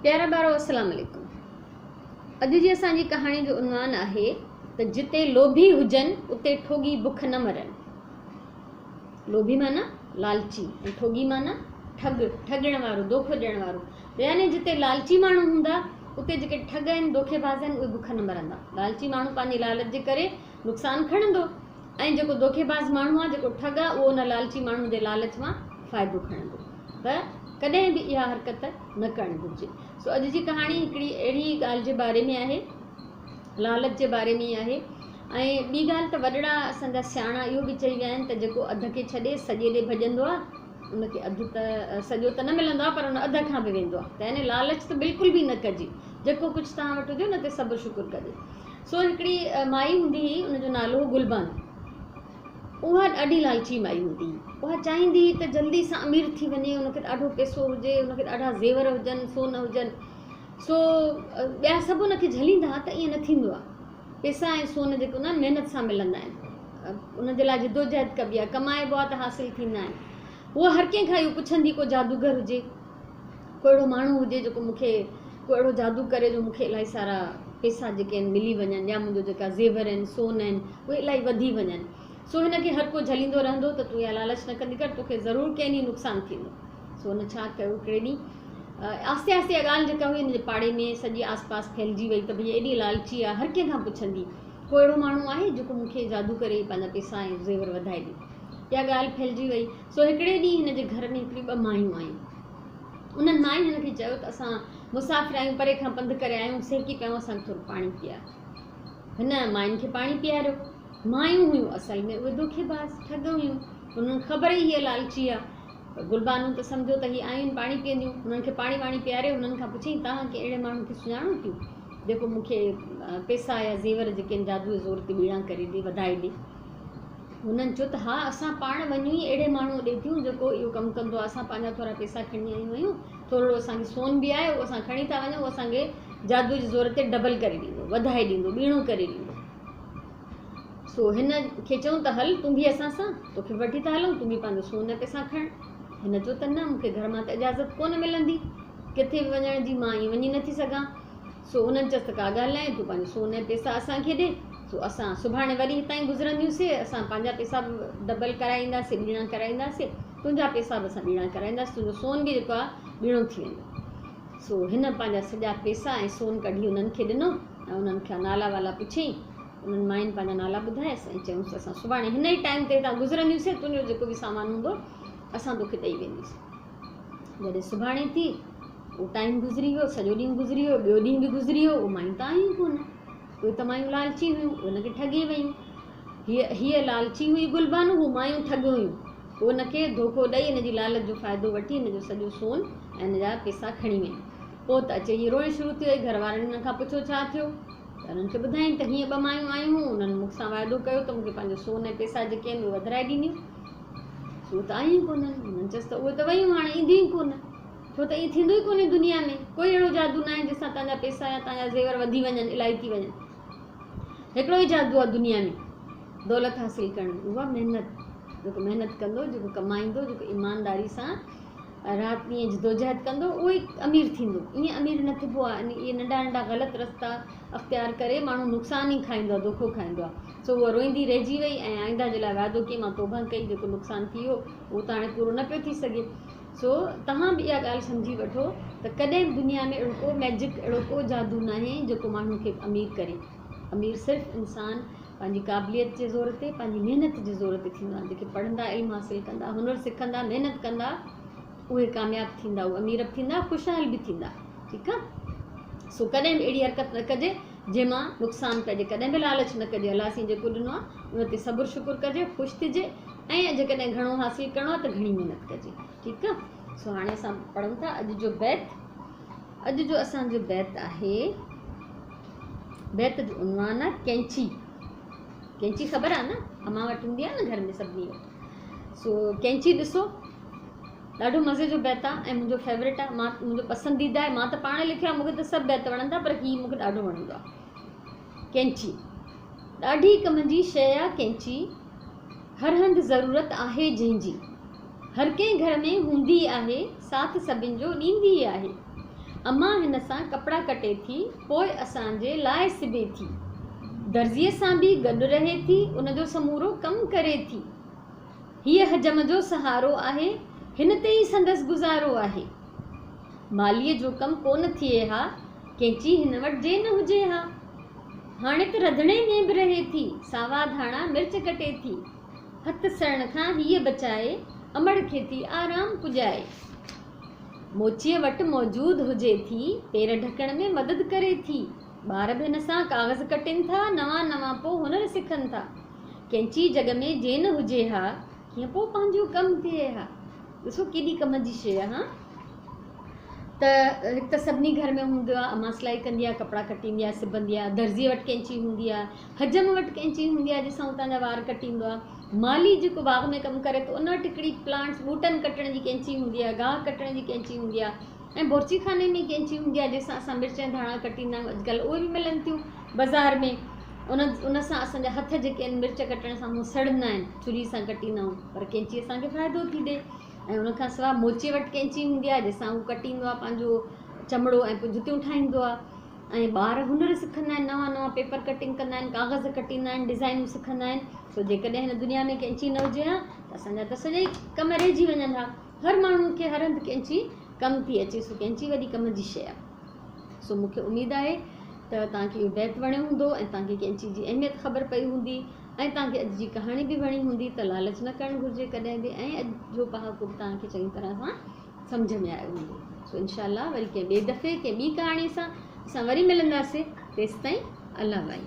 پيارا ٻارو السلام عليڪم. اڄ جي اسان جي ڪهاڻي جو عنوان آهي ته جتي لوڀي هجن اتي ٺوڳي بک نه مرن. لوڀي معنيٰ لالچي ۽ ٺوڳي معنيٰ ٺڳ، ٺڳڻ وارو، دوکو ڏيڻ وارو. يعني جتي لالچي ماڻهو هوندا اتي جيڪي ٺڳ آهن، دوکيباز آهن اهي بک نه مرندا. لالچي ماڻهو پنهنجي لالچ جي ڪري نقصان کڻندو ۽ جيڪو دوکيباز ماڻهو آهي، جيڪو ٺڳ آهي اهو ان لالچي ماڻهو جي لالچ مان فائدو کڻندو. ته ڪڏهن به اها حرڪت نه ڪرڻ گهرجي. سو اڄ جي ڪهاڻي هڪڙي اهڙي ئي ڳالهه جي باري ۾ آهي، لالچ جي باري ۾ ئي آهي ۽ ٻي ڳالهه ته وڏڙا اسان جا سياڻا اهو به چئي ويا آهن ته جيڪو اڌ کي ڇڏي سڄي ڏي ڀڄندو آهي ان کي اڌ ته سڄو ته نه ملندو آهي پر ان اڌ کان به ويندو آهي ته يعني لالچ ته بلڪل به نه ڪجي جيڪو ڪجهه توهان وٽ هجي ان تي صبر شڪر ڪجي. سو هڪڙي مائي هوندي هئي ان جو نالو هو گلبانو. اها ڏاڍي لالچي مائي هوندي هئي. اها چاهيندي هئي ته جلدي سان امير ٿي وڃي، ان کي ڏاڍو پئسو هجي، ان کي ڏاڍا زيور هجن، سون هجن. سو ٻيا سڀ ان کي جهليندا ها ته ائين نه ٿيندو آهي. پئسا ۽ سون جيڪي هوندا آهن محنت سان ملندا آهن. ان جي لاء جدوجهد ڪبي آهي، ڪمائبو آهي ته حاصل ٿيندا آهن. هوء هر ڪنهن کان اهو پڇندي ڪو جادوگر هجي. ڪو اهڙو ماڻهو هجي جيڪو مون کي ڪو اهڙو جادو ڪري جو مون کي الاهي سارا پئسا جيڪي آهن ملي وڃن يا منهنجو جيڪا زيور آهن سون آهن اهي الاهي وڌي وڃن سو هن کي هر ڪو جهليندو رهندو ته تون اها لالچ نه ڪندي ڪر توکي ضرور ڪنهن ڏينهن نقصان ٿيندو سو هن ڇا ڪيو هڪڙي ڏينهن آهستي آهستي اها ڳالهه جيڪا هئي هن جي پاڙي ۾ سڄي آس پاس ڦهلجي وئي ته ڀئي ايڏي لالچي آهي هر ڪنهن کان پڇندي ڪو اهڙو ماڻهو آهي جيڪو مون کي جادو ڪري پنهنجا پئسا ۽ زيور وڌائي ڏي اها ڳالهه ڦهلجي وئي سو هڪڙي ڏينهن هن جي گهر ۾ هڪڙيون ٻه مايون آيون. انهن ماين هن کي چيو ته اسان مسافر آهيون، پري کان پنڌ ڪري آيا آهيون، سهڪي پيا آهيون، اسان کي ٿورو پاڻي پيار. هن ماين کي پاڻي پياريو. مايون هيون اصل ۾ اهي دوکيباز، ٺڳ هيون. انهن کي خبر ئي هئي لالچي آ. پر گلبانو ته سمجهيو ته هي آيون آهن پاڻي پيئنديون. هنن کي پاڻي واڻي پياري هنن کان پڇيائين توهان ڪنهن اهڙي ماڻهو کي سڃاڻو ٿيون، جيڪو مون کي پئسا يا زيور جيڪي آهن جادوء جي زور تي ٻيڻا ڪري ڏي، وڌائي ڏي. هنن چيو ته ها اسان پاڻ وڃون ئي اهڙي ماڻهوء ڏي ٿيون جيڪو اهو ڪم ڪندو آهي، اسان پنهنجا ٿورا پئسا کڻي آيون آهيون، ٿورڙو اسان کي سون به آهي، اهو اسان کڻي ٿا وڃون، اهو اسان کي جادوء جي زور تي ڊبل ڪري ڏيندو، وڌائي ڏيندو، ٻيڻو ڪري ڏيندو. سو هن کي چيون ته هل تون به اسان سان، توکي به وٺي ٿا هلون، تون به پنهنجو سون ۽ پئسا کڻ. هن چيو ته نه مون کي گهر مان ته اجازت ڪونه ملندي، ڪٿي به وڃڻ جي، مان ائين وڃي نٿي سگهان. سو انهن چيس ته ڪا ڳالهه ناهي، تون پنهنجو سون ۽ پئسا اسان کي ڏي، سو اسان سڀاڻي وري هتان ئي گذرنديون سي، اسان پنهنجا پئسا به ڊبل ڪرائي اينداسين، ٻيڻا ڪرائي اينداسين، تنهنجا پئسا به اسان ٻيڻا ڪرائينداسين، تنهنجو سون به جيڪو آهي ٻيڻو ٿي ويندو. سو هن پنهنجا سڄا پئسا ۽ سون ڪڍي انهن کي ڏنو ۽ انهن کان نالا والا پڇيائين. انهن ماين پنهنجا نالا ٻڌايس ۽ چيائونس ته اسان سڀاڻي هن ئي ٽائيم تي هتان گذرنديون سي، تنهنجو جيڪو به سامان هوندو اسان توکي ڏئي وينديون سي. جڏهن سڀاڻي ٿي، اهو ٽائيم گذري ويو، سڄو ڏينهن گذري ويو، ٻيو ڏينهن به گذري ويو، اهي مايون ته آيون ئي ڪونه. اهي ته مايون لالچي هيون، اهي هن کي ٺڳي ويون. هيء هيء لالچي هئي گلبانو، هو مايون ٺڳ هيون. هو هن کي ڌوڪو ڏئي هن جي لالچ جو فائدو وٺي هن جو سڄو سون ۽ هن جا پئسا کڻي ويون. پوء ته اچي هيء روئڻ شروع ٿي وئي. گهر وارن هن کان پڇيو ڇا ٿيو؟ ته هنن کي ٻڌايائين ته هيئن ٻه مايون آيون هيون، انهن مون سان واعدو ڪيو ته مون کي پنهنجو سون ۽ پئسا جيڪي آهن اهي وڌرائي ڏينديون. سو ته آيون ئي ڪونهن. هنن چيس ته اهي ته ويون هاڻي اينديون ئي ڪونه. ڇو ته ائين ٿيندو ئي ڪونهي دنيا ۾ ڪوئي اهڙو جادو ناهي جنهن سان توهان جا پئسا يا توهان جا زيور وڌي وڃن الائي ٿي وڃن. هڪڙو ئي جادو آهي دنيا ۾ دولت حاصل ڪرڻ جو اهو آهي محنت. جيڪو محنت ڪندو، جيڪو ڪمائيندو، جيڪو ايمانداري سان رات ڏينهن جدوجهد ڪندو اهو ئي امير ٿيندو. ائين امير نه ٿبو آهي. اهي ننڍا ننڍا غلط رستا اختيار ڪري ماڻهو نقصان ئي کائيندو آهي، دوکو کائيندو آهي. سو هوء روئيندي رهجي وئي ۽ آئنده جي لاء وعدو ڪيائين مان توبهه ڪئي جيڪو نقصان ٿي ويو اهو ته هاڻي پورو نه پيو ٿي سگهي. سو توهان به اها ڳالهه سمجهي وٺو ته ڪڏهن به دنيا ۾ اهڙو ڪو مئجڪ، اهڙو ڪو جادو ناهي جيڪو ماڻهو کي امير ڪري. امير صرف انسان پنهنجي قابليت جي زور تي، پنهنجي محنت جي زور تي ٿيندو آهي. جيڪي پڙهندا، علم حاصل ڪندا، هنر سکندا، محنت ڪندا، اهي ڪامياب ٿيندا، اهي امير به ٿيندا، خوشحال به ٿيندا. ٺيڪ آهي. سو ڪڏهن به اهڙي حرڪت نه ڪجي جنهن مان نقصان پئجي. ڪڏهن به لالچ نه ڪجي. الله سائين جيڪو ڏنو آهي ان تي صبر شڪر ڪجي، خوش ٿجي. ۽ جيڪڏهن گهڻو حاصل ڪرڻو آهي ته گهڻي محنت ڪجي. ٺيڪ آ. سو هاڻي اسان پڙهون ٿا اڄ جو بيت. اڄ جو اسان جو بيت آهي، بيت جو عنوان آهي قينچي. قينچي خبر آهي نه؟ امان وٽ هوندي آهي نه گهر ۾ سڀني وٽ. سو قينچي ڏسو ڏاڍو مزي جو بيت آهي ۽ منهنجو فيورٽ آهي، مان منهنجو پسنديده آهي. مان ته پاڻ لکيو آهي، مون کي ته سڀ بيت وڻن ٿا پر هي مون کي ڏاڍو وڻندو آهي. قينچي ڏاڍي ڪم جي شيء آ قينچي، هر هنڌ ضرورت آهي جنهن جي. هر ڪنهن گهر ۾ هوندي آهي، ساٿ سڀن جو ڏيندي آهي. امان هن سان ڪپڙا ڪٽي ٿي، پوء اسان جي لاء سبي ٿي. درزيء سان به گڏ رهي ٿي، ان جو سمورو ڪم ڪري ٿي. هيء حجم جو سهارو آهي، هن تي ئي سندس گذارو آهي. ماليء جو ڪم ڪونه ٿئي ها، ڪينچي هن وٽ جي نه هجي ها. هاڻي ته رڌڻي ۾ به رهي ٿي، ساوا ڌاڻا مرچ ڪٽي ٿي. هٿ سڙڻ کان هيء بچائي، امڙ کي ٿي آرام پڄائي. موچيء وٽ موجود هجي ٿي، پير ڍڪڻ ۾ مدد ڪري ٿي. ٻار به هن سان ڪاغذ ڪٽين ٿا، نوان نوان پو هنر سکن ٿا. ڪينچي جڳ ۾ جي نه هجي ها، ڪيئن پو پنهنجو ڪم ٿئي ها. ڏسو ڪيڏي ڪم جي شيء آ هان. ته هڪ ته سڀني گهر ۾ هوندو آ، امان سلائي ڪندي آ، ڪپڙا ڪٽيندي آ، سبندي آ، درزيء وٽ ڪينچي هوندي آ، حجم وٽ ڪينچي هوندي آ جنهن سان هو توهان جا وار ڪٽيندو آ، مالهي جيڪو باغ ۾ ڪم ڪري ٿو ان وٽ هڪڙي پلانٽس ٻوٽن ڪٽڻ جي ڪينچي هوندي آ، گاهه ڪٽڻ جي ڪينچي هوندي آ ۽ بورچي خاني ۾ ڪينچي هوندي آ جنهن سان اسان مرچ ۽ ڌاڻا ڪٽيندا آهيون اڄڪلهه اهي به ملن ٿيون بازار ۾ ان ان سان اسان جا هٿ جيڪي آهن مرچ ڪٽڻ سان هو سڙندا آهن ڇري سان ڪٽيندا آهيون پر ڪينچي اسان کي فائدو ٿي ڏي ۽ ان کان سواء موچي وٽ ڪينچي هوندي آهي جنهن سان هو ڪٽيندو آهي پنهنجو چمڙو ۽ پوء جتيون ٺاهيندو آهي ۽ ٻار هنر سکندا آهن نوان نوان پيپر ڪٽنگ ڪندا آهن ڪاغذ ڪٽيندا آهن ڊزائنون سکندا آهن سو جيڪڏهن هن دنيا ۾ ڪينچي نه هجي ها ته اسان جا ته سڄا ئي ڪم رهجي وڃن ها هر ماڻهو کي هر هنڌ ڪينچي ڪم ٿي اچي سو ڪينچي وڏي ڪم جي شيء آهي سو مون کي اميد آهي ته توهان کي اهو بيت وڻيو هوندو ۽ توهان کي ڪينچي جي اهميت خبر پئي هوندي ۽ توهان کي اڄ جي ڪهاڻي به وڻي هوندي ته لالچ نه ڪرڻ گهرجي ڪڏهن به ۽ اڄ جو پهاڪو به توهان کي چڱي طرح سان سمجهه ۾ آيو هوندو سو انشاء الله وري ڪنهن ٻئي دفعي ڪنهن ٻي ڪهاڻي سان اسان وري ملنداسين تيستائين الله وائي.